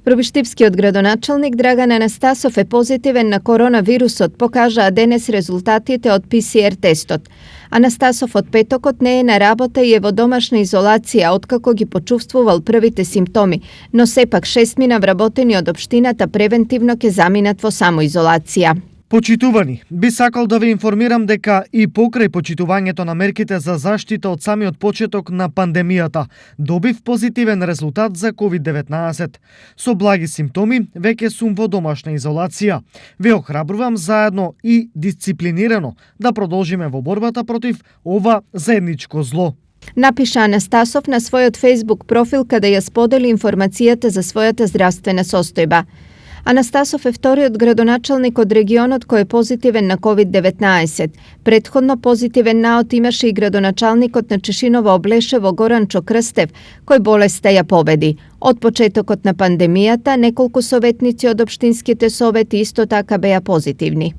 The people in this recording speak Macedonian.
Пробиштипскиот градоначалник Драган Анастасов е позитивен на коронавирусот, покажаа денес резултатите од ПСР тестот. Анастасов од петокот не е на работа и е во домашна изолација откако ги почувствувал првите симптоми, но сепак 6 мина вработени од општината превентивно ќе заминат во самоизолација. Почитувани, би сакал да ве информирам дека и покрај почитувањето на мерките за заштита од самиот почеток на пандемијата, добив позитивен резултат за COVID-19. Со благи симптоми, веќе сум во домашна изолација. Ве охрабрувам заедно и дисциплинирано да продолжиме во борбата против ова заедничко зло. Напиша Анастасов на својот Facebook профил каде ја сподели информацијата за својата здравствена состојба. Анастасов е вториот градоначалник од регионот кој е позитивен на COVID-19. Претходно позитивен наод имаше и градоначалникот на Чешиново Облешево Горанчо Крстев, кој болеста ја победи. Од почетокот на пандемијата, неколку советници од општинските совети исто така беа позитивни.